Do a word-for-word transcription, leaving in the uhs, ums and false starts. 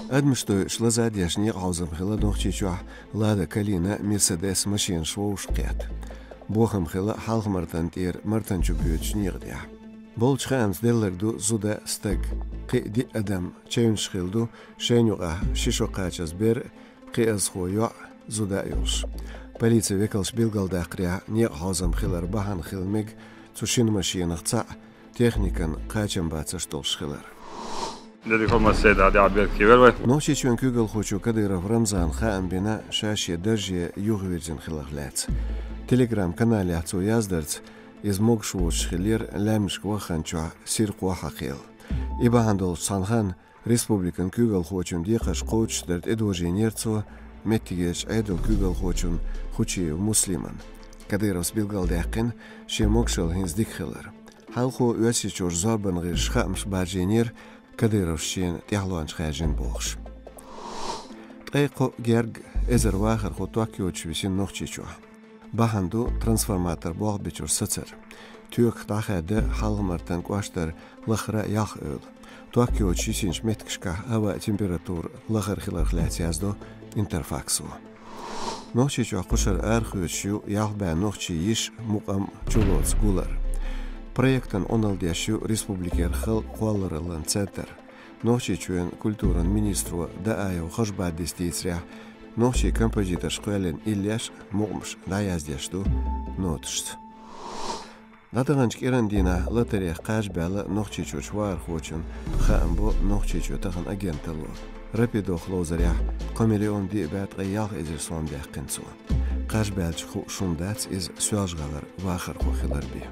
Адамаш дойуш лазадеш некъахьовзам хилла Нохчийчохь Лада Калина, Мерседес машинаш вовшахкхетта. Бохам хилла Хьалха-Мартан тӀера Мартан чу боьдучу некъа тӀехь. Болчу хаамца, делларг ду зуда, стаг. Кхин а диъ адам чевнаш хилла ду, шайна юкъахь ши шо кхачаза бер, кхиазхо йоӀ, зуда а йолуш. Полицин векалша билгалдаккхарехь, некъахьовзам хилар бахьана хила мега цу шина машинах цхьаъ техникан кхачам бацарш долуш хилар. Дерриг хӀуманаш сайда дӀа берг кхевар вай. Нохчийчоьнан куьйгалхочо Кадыров Рамзана хаам бина ша шен дарже юхавирзина хиларх лаьцна. Telegram-каналехь цо яздарца, иза могуш воцуш хиллера лаьмнашка ваханчохь сирхо хьакхиъна. И бахьана долуш цхьана ханна республикан куьйгалхочун декхарш кхочушдар тӀедожийнера цо меттигерчу Ӏедалан куьйгалхочун Хучиев Муслиман. Кадыровс билгалдаьккхина шен могушалла хӀинца дика хилар. Хьалхо Оьрсийчуьра зорбанан гӀирсаша хаамаш баржийнера Кадыровс шена тӀаьхьалонча хаьржина бохуш. Ткъе кхоъ гергга эзар вахархо ток йоцуш висина Нохчийчохь. Бахьана ду трансформатор болх бечуьра сацар. Тоьках дӀахаьдда Хьалха-Мартан кӀоштара лахара ялх эвла. Ток йоцуш йисинчу меттигашкахь хӀаваан температура лахара хиларх лаьцна яздо Интерфаксо. Нохчийчохь кху шарахь арахоьцуш ю ялх бӀе нохчийн йиша, мукъам, чулоцу гулар. Проектана Ӏуналла деш ю республикера халкъан кхоллараллин центр. Нохчийчоьнан культуран министро Дааев Хажбадис дийцарехь, нохчийн композиторша кхоьллина иллеш а, мукъамаш а дӀаяздеш ду ноташца. ДӀадаханчу кӀиран дийнахь лотерея кхаж баьлла Нохчийчуьрчу вахархочун, хаам бо Нохчийчоь тахана агенталло. Рапидо ловзарехь, кхо миллион диъ бӀе ткъе ялх эзар сом даьккхина цо. Кхаж баьллачух хууш хӀума дац иза Соьлжа-ГӀалара вахархо хилар бен.